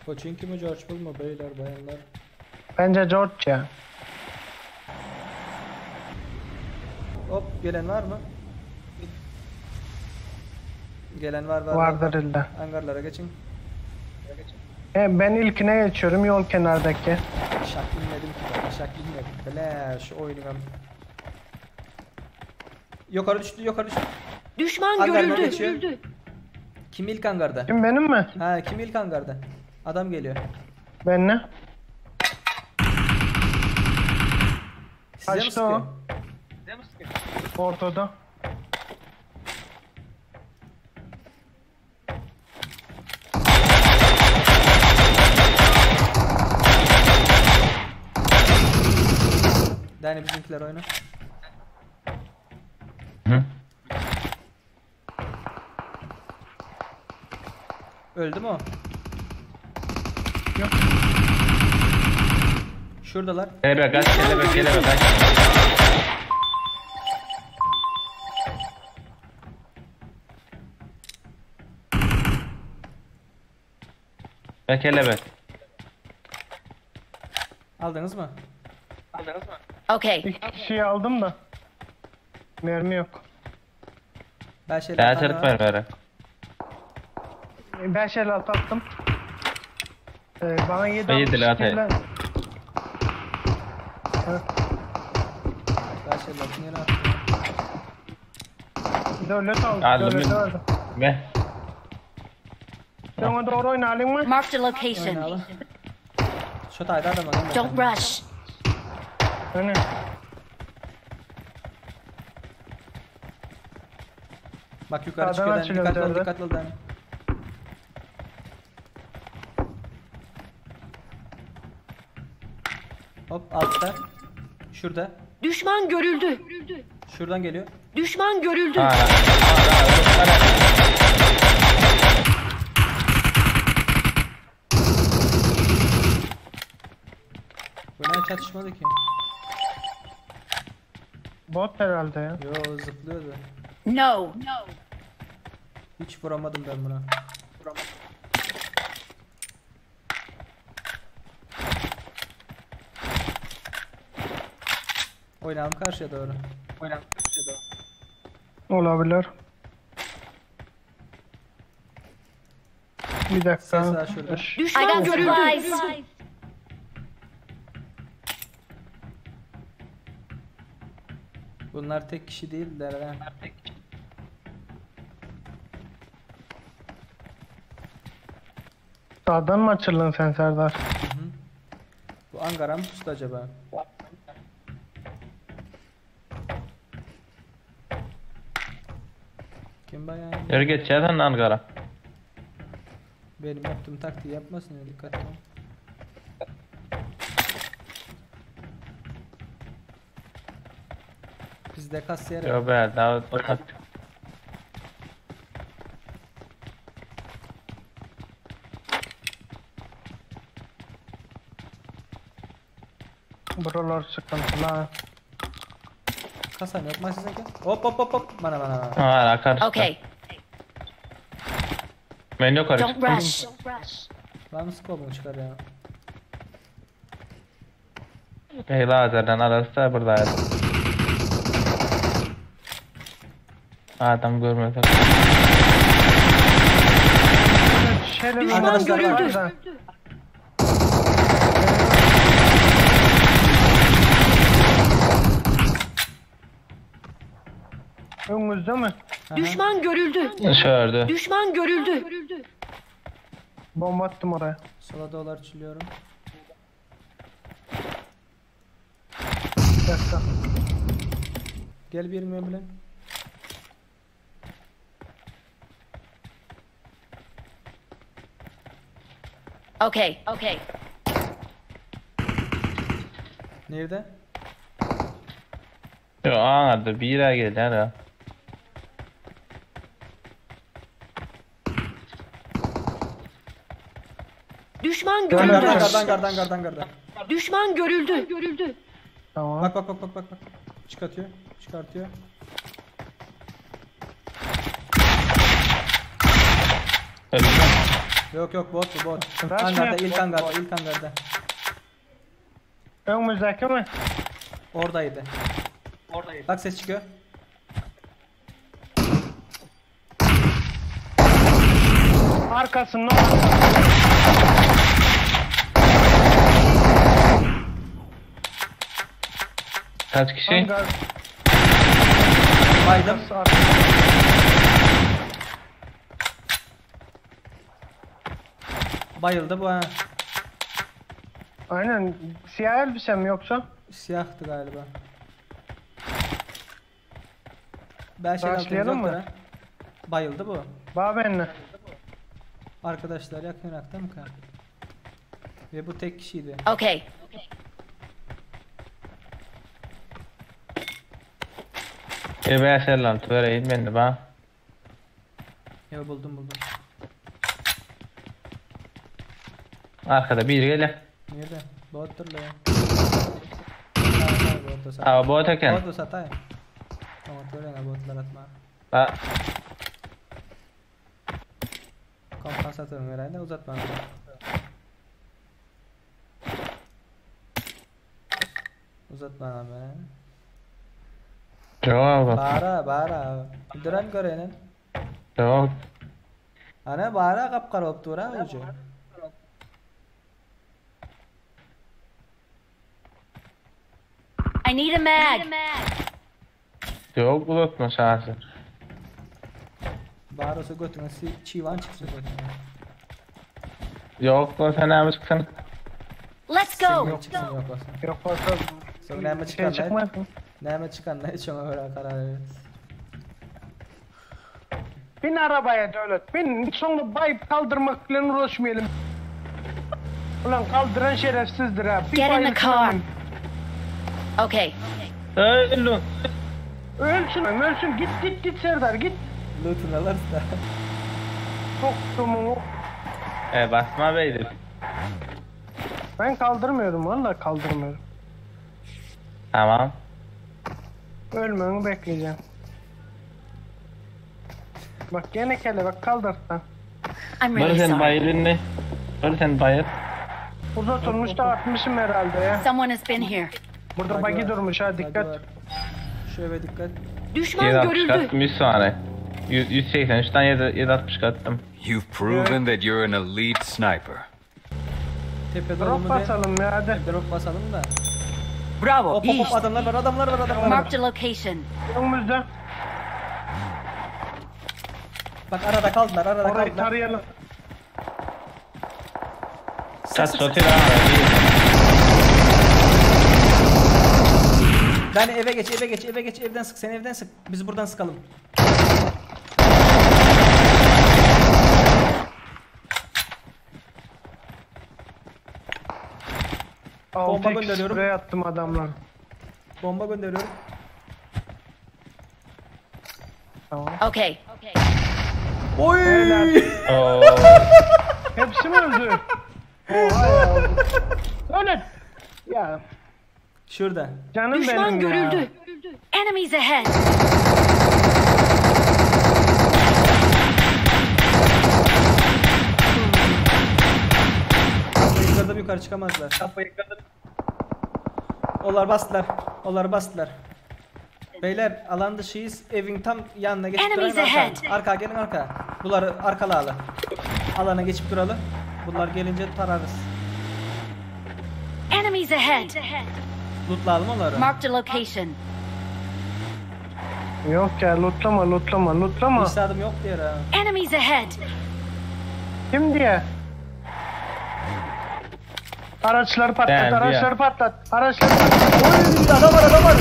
Koçinki mi George Bull mu beyler bayanlar? Bence George ya. Hop gelen var mı? Gelen var var. var, Vardır var. illa. Hangarlara geçin. E, ben ilkine geçiyorum yol kenardaki. Aşak inmedim ki ben. Aşak inmedim. Bele şu oyunun Yukarı düştü yukarı düştü. Düşman Hangardan görüldü. geçiyor. Kim ilk hangarda? Kim benim mi? Ha kim ilk hangarda? Adam geliyor. Ben ne? Size mi Kaçtı o. sıkıyor? Ortada. Yani bizimkiler oyna. Hı. Öldü mü o? Yok. Şuradalar. Kelebek kaç, kelebek, kelebek kaç. Ve kelebek. Aldınız mı? Okay. İki kişiyi aldım da. Mermi yok. Ben şeyler Ben çarık var bere. 5.56 attım. Ee, bana 7 Ben yedi la atayım. Ben şeyler yere attım. Dövlet aldım. Aldım. Dövlet aldım. Ve Sen ona doğru oynayalım mı? Marked a location. Oynayalım. Şu tayda adam var. Don't rush. Öne. Bak yukarı Sağdan çıkıyor. Dan. açılıyor Dikkatli ol, dörde. dikkatli ol Dan. Hop altta. Şurada. Düşman görüldü. Şuradan geliyor. Düşman görüldü. Ara. Ara. Ara. Bu ne çatışmadı ki? Bot herhalde ya. Yo zıplıyordu. No. Hiç vuramadım ben buna. Oynayalım karşıya doğru. Oynayalım karşıya doğru. Olabilir. Bir dakika. Ses var şurada. Düşman I got görüldü. supplies. Bunlar tek kişi değiller ha. Sağdan mı açıldın sen Serdar? Bu Ankara mı pustu acaba? Kim bayağı Yürü geç ya sen Ankara. benim yaptığım taktiği yapmasın ya dikkatli ol. Bizde kasiyer yok. Yo be daha o tat. Buralar sıkıntılı ha. Kasan yok mu sizinki? Hop hop hop hop. Bana bana bana. Ara karıştı. Okay. Ben yukarı Don't çıktım. rush. Var mı scope'unu çıkar ya? Ey lazerden ararsa buradaydı. Adam görmedi. Şöyle bir Düşman Arkadaşlar var. görüldü. da. Önümüzde mi? Düşman görüldü. Şördü. Düşman görüldü. Bomba attım oraya. Sola doğru açılıyorum. Bir dakika. Gel bir yerime bile. Okay. Okay. Nerede? Yo anladı bir yere geldi ya. Düşman Hangarda görüldü. hangarda hangarda hangarda hangarda. Düşman görüldü. Görüldü. Tamam. Bak bak bak bak bak bak. Çıkartıyor. Çıkartıyor. Öldü mü? Yok yok bot bu bot. Rush mı Hangarda yaptı? ilk hangarda ilk hangarda. Önümüzdeki mi? Oradaydı. Bak ses çıkıyor. Arkasında. Kaç kişi? Hangar. Baydım. Bayıldı bu ha. Aynen. Siyah elbise mi yoksa? Siyahtı galiba. Ben şey Başlayalım mı? ha. Bayıldı bu. Bağ benimle. Arkadaşlar yakın Irak'ta mı kal? Ve bu tek kişiydi. Okay. E ben selam vereyim ben de bana. Ya buldum buldum. Arkada biri geliyor. Nerede? Bottur la ya. Tamam, tamam, botu sat. Aa bot eken. Botu satayım. Tamam öyle botlar atma. Ha, Kompansatörüm herhalde uzatma. Uzatma abi. Yok. Bara bara. Duran görenin. Yok. Ana bara kapkara olup dura ucu. I need a mag. Yok uzatma şansı. Bara olsa götüne çivan çıksın götüne. Yok lan sen abi çıksana. Let's go. Yok çıksın yok olsun. Yok olsa Sonra näme şey çıkan çıkmaz mı? Näme çıkan hiç ona göre karar veririz. Bin arabaya devlet. Bin. Sonra bayıp kaldırmakla uğraşmayalım. Ulan kaldıran şerefsizdir ha. Bir Get in the bayılsın car. hemen. Okay. Öldü. Ölsün ölsün. Git git git Serdar git. Loot'unu alırız da. Soktum onu. E basma beydir. Ben kaldırmıyorum vallahi kaldırmıyorum. Tamam. Ölmeni bekleyeceğim. Bak gene kelebek kaldır lan. I'm Böyle really sen sorry. bayılın ne? Böyle sen bayıl. Uzatılmış da atmışım herhalde ya. Someone has been here. Burada Buggy buggy var. durmuş ha Buggy dikkat. var. Şu eve dikkat. Düşman 760 görüldü. attım 100 saniye. 100, 183'ten 760 attım. You've proven that you're an elite sniper. Tepede Drop olumlu değil. basalım ya hadi. Drop basalım da. Bravo. Hop hop hop adamlar var adamlar var adamlar var. Marked a location. Önümüzde. Bak arada kaldılar arada Orayı kaldılar. tarayalım. Kaç sotu lan. Ben eve geç eve geç eve geç evden sık sen evden sık. Biz buradan sıkalım. Bomba 6x gönderiyorum. sprey attım adamlar. Bomba gönderiyorum. Tamam. Okay. Oy! Oo. Hepsi mi öldü? Oha ya. Öyle. Ya Şurada. canım Düşman benim ya. görüldü. Enemies ahead. Yukarıda yukarı çıkamazlar. Onlar bastılar. Onlar bastılar. Beyler alan dışıyız. Evin tam yanına geçip Enemies duralım. ahead. Arka. arka gelin arka. Bunları arkalayalım. Alana geçip duralım. Bunlar gelince tararız. Enemies ahead. Lootlayalım onları. Marked a location. Yok ya lootlama lootlama lootlama. Hiç adım yok diyor ha. Enemies ahead. Kim diye? Araçları patlat, Ben diye. araçları patlat, araçları patlat. Oy adam var adam var.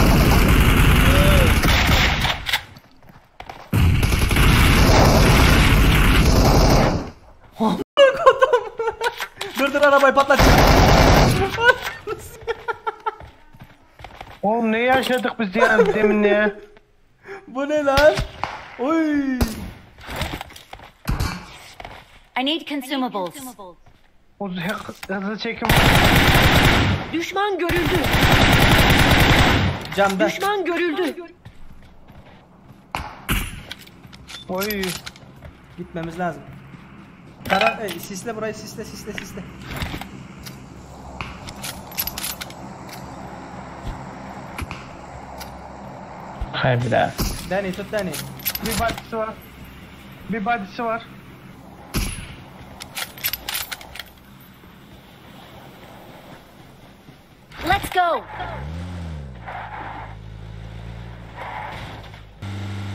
Dur dur arabayı patlat. Oğlum ne yaşadık biz ya demin ya? Bu ne lan? Oy. I need consumables. O hızlı çekim. Düşman görüldü. Camda. Düşman görüldü. Oy. Gitmemiz lazım. Tara, ey, sisle burayı sisle sisle sisle. Hay bir daha. Danny tut Danny. Bir body'si var. Bir body'si var. Let's go.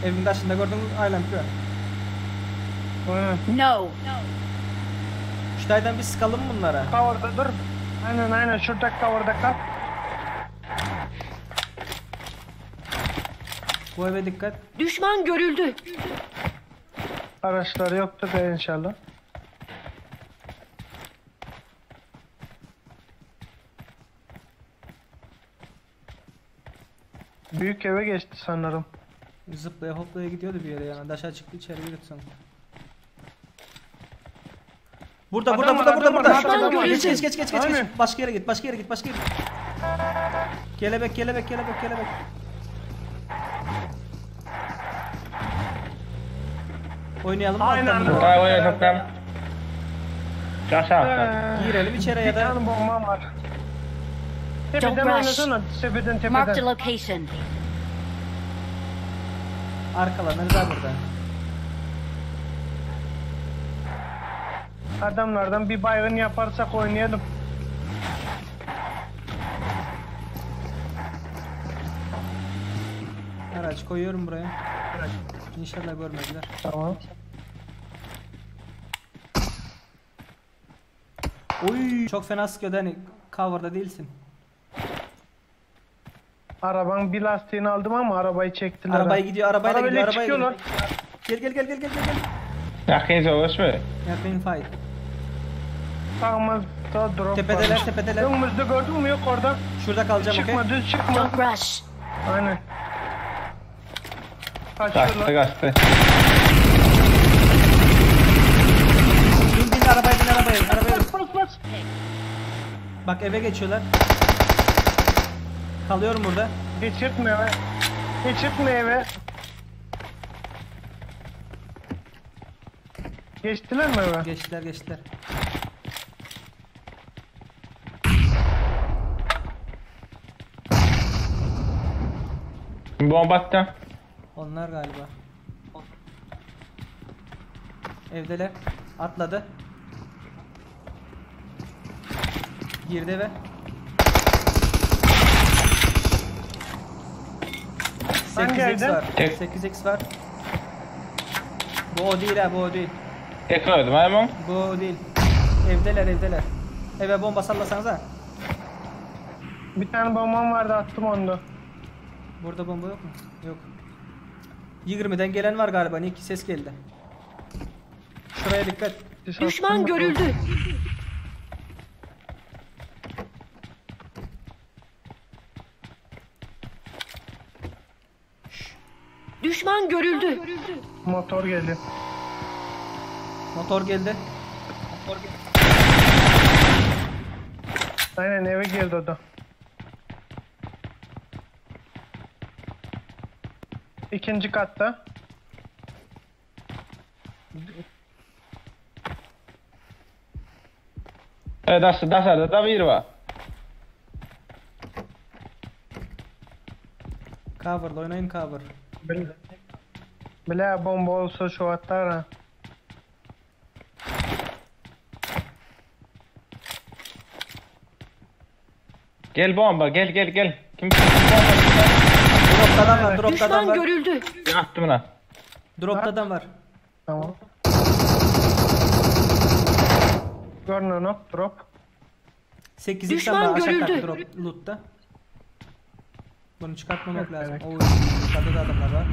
Evin daşında gördün mü? Aynen kö. Aynen. No. Şu bir sıkalım bunlara. Cover'da dur. Aynen aynen şurada cover'da kal. Bu eve dikkat. Düşman görüldü. Araçlar yoktur da inşallah. Büyük eve geçti sanırım. Zıplaya hoplaya gidiyordu bir yere yani. Daşa çıktı içeri girdi sanırım. Burada Adam burada var, burada burada adam var, burada. adam var. Geç geç geç geç geç. Aynen. Başka yere git başka yere git başka yere git. Kelebek kelebek kelebek kelebek. Oynayalım mı Aynen. alttan bunu? Hay oynayalım toplam. Aşağı atla. Girelim içeri ya Bir da tane bombam var. Don't Tepeden rush. oynasana. Tepeden Marked a tepeden. location. arkalanırız ha burada. Adamlardan bir baygın yaparsak oynayalım. Araç koyuyorum buraya. İnşallah görmediler. Tamam. Oy çok fena sıkıyor Dani. Cover'da değilsin. Arabanın bir lastiğini aldım ama arabayı çektiler. Arabaya ha. gidiyor, arabayla Arabayla gidiyor, arabaya çıkıyorlar. gidiyor. Gel gel gel gel gel gel. gel. Yakın savaş mı? Yakın fight. Sağımızda drop Tepedeler, varmış. tepedeler. Önümüzde gördün mü yok orada. Şurada kalacağım Çıkma okey. düz çıkma. Don't rush. Aynen. Kaçtı Kaçıyorlar. kaçtı. Bin bin arabaya bin arabaya bin arabaya. bin. Bas bas bas. Bak eve geçiyorlar. Kalıyorum burada. Geçirtme eve. Geçirtme eve. Geçtiler mi eve? Geçtiler geçtiler. Bomba attı. Onlar galiba. Evdeler. Atladı. Girdi eve. Hangi 8x evde? var. Tek. 8x var. Bu o değil ha bu o değil. Tekrar öldüm ama. Bu o değil. Evdeler evdeler. Eve bomba sallasanıza. Bir tane bombam vardı attım onu da. Burada bomba yok mu? Yok. 20'den gelen var galiba. Niye ki ses geldi? Şuraya dikkat. Düşman görüldü. Düşman görüldü. Motor geldi. Motor geldi. Aynen eve girdi o da. İkinci katta. Evet daşarda da bir var. Cover'da oynayın cover. Bile, bile bomba olsa şu atar ha. Gel bomba gel gel gel. Kim kim bomba? Drop'ta adam var, drop'ta adam Düşman var. görüldü. Ben attım buna. Drop'ta adam var. Tamam. Görünün hop drop. 8 Düşman var aşağı görüldü. katta drop loot'ta. Bunu çıkartmamak Evet, lazım. evet. Oo, yukarıda da adamlar var.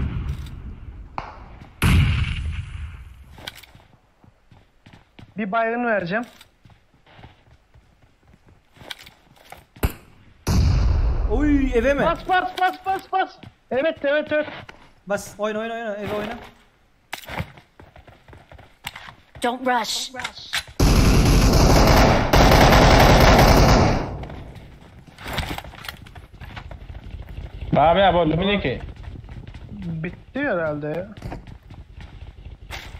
Bir baygın vereceğim. Oy eve mi? Bas bas bas bas bas. Evet evet evet. Bas oyna oyna oyna eve oyna. Don't rush. Abi ya boldu mu ki? Bitti herhalde ya.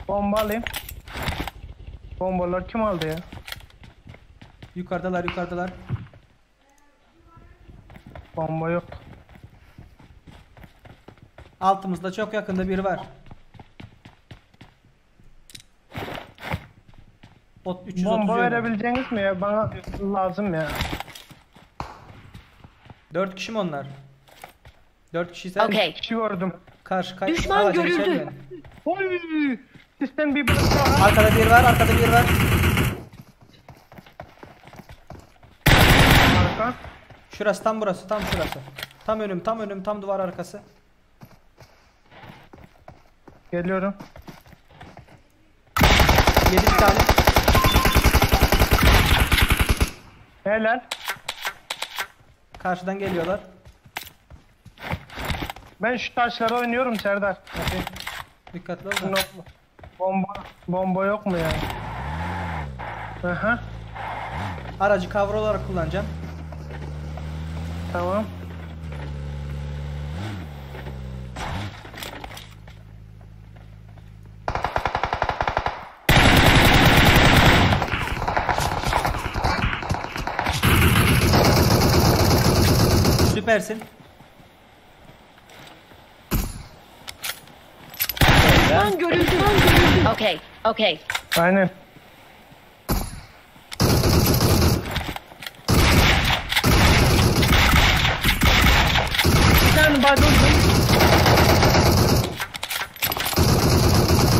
Bomba alayım. Bombalar kim aldy ya? Yukarıdalar yukarıdalar. Bomba yok. Altımızda çok yakında biri var. Ot 330 Bomba yönü. verebileceğiniz mi ya? Bana lazım ya. 4 kişi mi onlar? 4 kişi ise Okay. Kişi gördüm. karşı kay Düşman Alacağım, görüldü. içeri ben. Oy! Sistem bir bırak. Arkada bir var, arkada bir var. Arka. Şurası tam burası, tam şurası. Tam önüm, tam önüm, tam duvar arkası. Geliyorum. 7 bir tane. Helal. Karşıdan geliyorlar. Ben şu taşlara oynuyorum Serdar. Okey. Dikkatli ol da. No, bomba bomba yok mu ya? Aha. Aracı cover olarak kullanacağım. Tamam. Süpersin. Düşman görüldü. Düşman görüldü. Okay. Okay. Aynen. Bir tane bayıldım.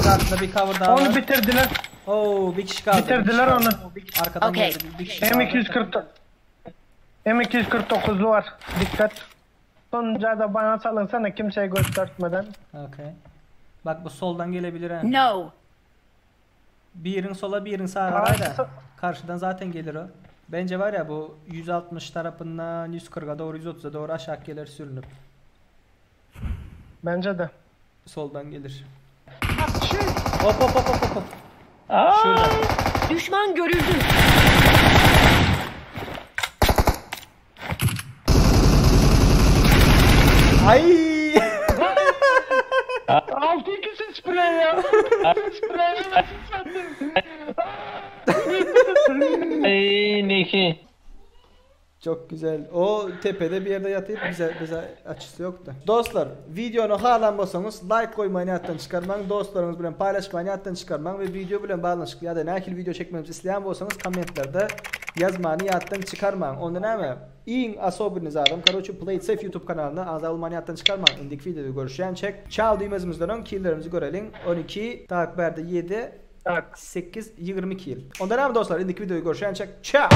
Karşıda bir cover daha Onu var. bitirdiler. Oo bir kişi kaldı. bir kişi Bitirdiler kaldı. onu. Arkadan Okey. geldi bir kişi kaldı. M240 M249'lu var. Dikkat. Sonuncu da bana salınsana kimseye göstermeden. Okey. Bak bu soldan gelebilir ha. No. Bir yerin sola bir yerin sağa karay da. Karşı- Karşıdan zaten gelir o. Bence var ya bu 160 tarafından 140'a doğru 130'a doğru aşağı gelir sürünüp. Bence de. Soldan gelir. Hop hop hop hop hop. Şurada. Düşman görüldü. Ay! 6 ikisi sprey ya. sprey nasıl sattın? Ay Niki. Çok güzel. O tepede bir yerde yatayıp bize bize açısı yoktu. Dostlar videonu halen bolsanız like koymayı niyetten çıkarmayın. Dostlarınız bilen paylaşmayı niyetten çıkarmayın ve video bilen bağlanışıklı ya da nakil video çekmemizi isteyen bolsanız komentlerde yazmayı niyetten çıkarmayın. Ondan näme? Iň asobiniz adam. Karoçi Play It Safe YouTube kanalına azal olmayı niyetten çıkarmayın. Indik videoda görüşen çek. Çal düğmezimizden ön killlerimizi görelim. 12, takip 7, Tak. 8, 22 yıl. Ondan näme dostlar? Indik videoyu görüşen çek. Ciao.